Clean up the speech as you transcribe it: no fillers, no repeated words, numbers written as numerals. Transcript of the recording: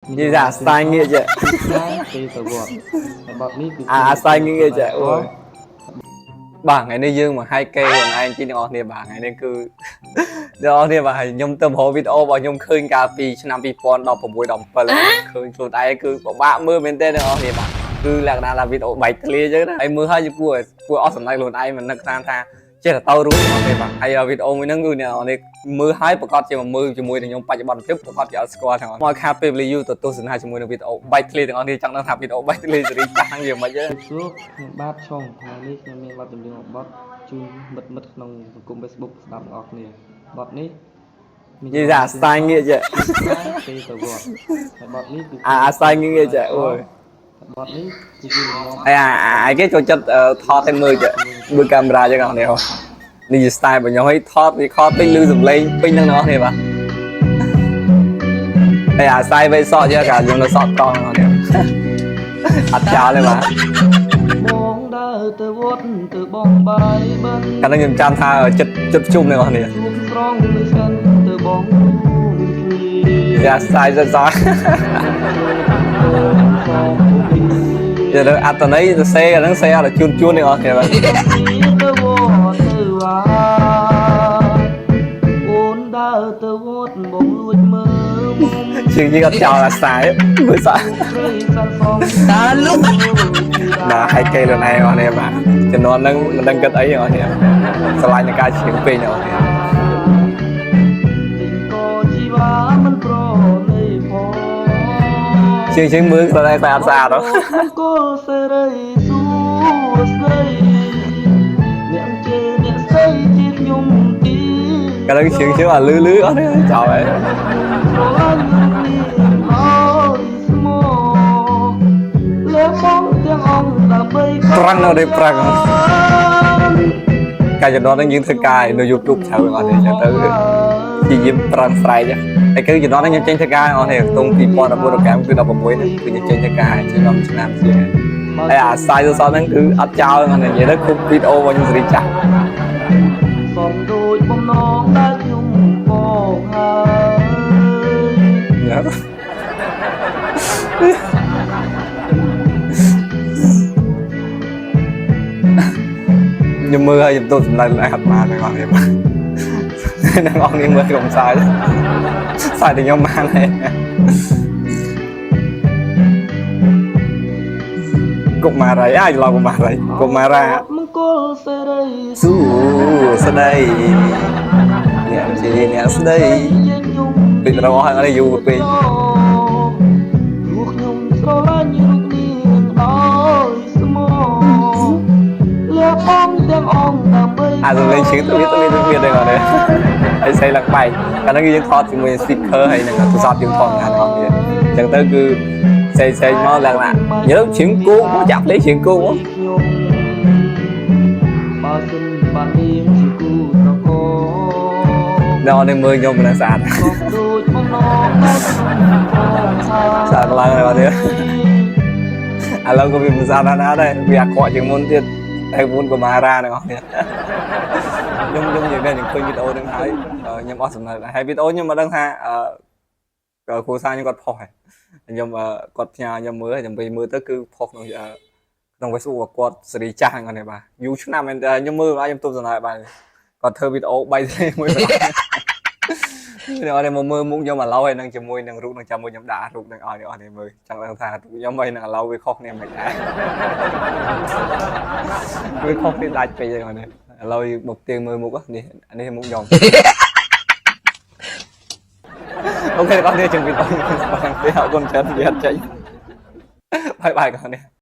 និយាយថាអា style ងាកចេះ ពេលទៅវត្តហើយបទនេះគឺ អា style ងាកចេះអូយបាទថ្ងៃនេះយើងមកហែកគេខ្លួនឯងទីទាំងអស់គ្នាបាទថ្ងៃនេះគឺ ទាំងអស់គ្នាបាទខ្ញុំទៅរកវីដេអូរបស់ខ្ញុំឃើញកាលពីឆ្នាំ2016 17ឃើញខ្លួនឯងគឺពិបាកមើលមែនទែនទាំងអស់គ្នាបាទគឺលក្ខណៈថាវីដេអូបែកធ្លាយអញ្ចឹងណាហើយមើលហើយគួរគួរអស់សំណើចខ្លួនឯងមិននឹកតាមថាចេះតែទៅរួចទាំងអស់គ្នាបាទហើយវីដេអូមួយហ្នឹងគឺអ្នកនរនេះមើលហើយប្រកាសជាមកមើលជាមួយនឹងខ្ញុំបច្ចុប្បន្នភាពប្រកាសជាអត់ស្គាល់ទាំងអស់មកខាតពេលវេលាយូរទៅទស្សនាជាមួយនឹងវីដេអូបែកធ្លាយទាំងអស់គ្នាចង់ដឹងថាវីដេអូបែកធ្លាយសេរីចាស់ហ្នឹងវាមិនទេ សួរខ្ញុំបាទឆុងថ្ងៃនេះខ្ញុំមានបទចម្រៀងមួយបទជូនមិត្តមិត្តក្នុងសង្គម Facebook ស្ដាប់ទាំងអស់គ្នាបទនេះ និយាយថា style ងាកចេះ ពេលទៅវត្តហើយបទនេះគឺ អា style ងាកចេះអូយ បទនេះគឺជាលំនាំ ហើយអាគេចូលចិត្តថតឲ្យមើលចេះមើលកាមេរ៉ាចឹងអ្នកនេះនេះជា style របស់ខ្ញុំឲ្យថត record ពេញឮសំឡេងពេញនឹងអ្នកនេះបាទហើយអា style វេសក់ចឹងកាលខ្ញុំនៅសក់ត្រង់អ្នកនេះអត់ចោលទេបាទ បងដើរទៅវត្តទៅបងបាយបិណ្ឌ កាលនោះខ្ញុំចាំថាចិត្តចិត្តជុំអ្នកនេះ ជួបស្រងនៅសិនទៅបងរួមគ្នា យ៉ា style សិនសោះ យកទៅអត្តន័យទៅសេអាហ្នឹងសេអត់ជូនជូនអ្នកនរគ្នាបាទ ទៅវត្តទៅវាអូនដើរទៅវត្តបងលួចមើលមុំ ជាងជាងអត់ចោលអា style មើលសោះ ស្រីសានសង តាលុក ណាហើយកេខ្លួនឯងអស់នេះបាទជំនាន់ហ្នឹងមិនដឹងគិតអីអស់នេះស្រឡាញ់នឹងការច្រៀងពេកអស់នេះ ទិញកជីវ៉ាមិនប្រណីផង ជាងជាងមើលខ្លួនឯងតែអត់ស្អាតហ៎ កុលសេរីសួស្ដីអ្នកជេរអ្នកស្ដីជាខ្ញុំទី កាលហ្នឹងច្រៀងជាងអាលឺលឺអស់នេះចោលហើយ ស្រឡាញ់នាងហើយស្មោលើបងទាំងអង្គដើម្បី ប្រាំងនៅđâyប្រាំងកាលជំនាន់ហ្នឹងយើងធ្វើការនៅ YouTube ជ្រៅអស់នេះចឹងទៅព្យាយាមប្រាំងស្រែកហើយគឺជំនាន់ហ្នឹងខ្ញុំចេញធ្វើការអស់នេះខ្ទង់2014 15គឺ16ហ្នឹងគឺខ្ញុំចេញធ្វើការចេញមកឆ្នាំជាងហើយអា style សសហ្នឹងគឺអត់ចោលអស់នេះនិយាយទៅគ្រប់វីដេអូរបស់ខ្ញុំសេរីចាស់ សំដូចបំណងដែលខ្ញុំបងហើយ ណាខ្ញុំមើលហើយខ្ញុំទប់សម្លឹងអត់បានទាំងអស់នេះបាទទាំងអស់នេះមើលកុំសើចសើចតែខ្ញុំបានហើយកុមារីអាចឡងកុមារីកុមារា មង្គលសេរី ស៊ូស្ដីអ្នកជាអ្នកស្ដី ជាខ្ញុំ ពីត្រង់អស់ហើយយូរពេក ព្រោះខ្ញុំស្រឡាញ់រូបនាងដោយស្មោលះបង់ទាំងអង្គដើម្បី អាសំឡេងឈឺទៅវាទៅវាទៅវាដែរគាត់ដែរហើយស្អីឡើងបែកកាលហ្នឹងគឺយើងថតជាមួយ speaker ហើយនឹងទូរស័ព្ទយើងថតណាស់ទាំងអស់គ្នាអញ្ចឹងទៅគឺផ្សេងផ្សេងមកឡើងណាញើជ្រៀងគោមកចាក់ភ្លេងជ្រៀងគោមក ខ្ញុំបើសិនបាននាងជាគូត្រកូ នៅអត់នឹងមើលខ្ញុំមិនស្អាត ក៏ដូចបំណងដែលខ្ញុំបងហើយ ស្អាតឡើងហើយបាទនេះឥឡូវក៏វាមិនស្អាតណាស់ណាដែរវាអាក្រក់ជាងមុនទៀតតែមុនកុមារាទាំងអស់គ្នាខ្ញុំនិយាយមែនខ្ញុំឃើញវីដេអូហ្នឹងហើយខ្ញុំអស់សំណើចហើយវីដេអូខ្ញុំមិនដឹងថាអឺគ្រួសារខ្ញុំគាត់ផុសហើយខ្ញុំគាត់ផ្ញើខ្ញុំមើលហើយខ្ញុំไปមើលទៅគឺផុសក្នុងក្នុង Facebook របស់គាត់សេរីចាស់ហ្នឹងគាត់បាទយូរឆ្នាំមែនតើខ្ញុំមើលខ្ញុំទប់សំណើចបាទគាត់ធ្វើវីដេអូ3ថ្ងៃមួយបាទ អ្នកអរមកមើលមុខខ្ញុំឥឡូវហើយនឹងជាមួយនឹងរូបនឹងចាំមួយខ្ញុំដាក់រូបនឹងឲ្យអ្នកអរនេះមើលចង់ដឹងថារូបខ្ញុំហើយនឹងឥឡូវវាខុសគ្នាមិនដែរវាខុសគ្នាដាច់ពេកហ្នឹងនេះឥឡូវមកទៀងមើលមុខនេះនេះមុខខ្ញុំOK អ្នកនរជម្រាបអរគុណច្រើនវាអត់ចេញ bye bye អ្នកនរ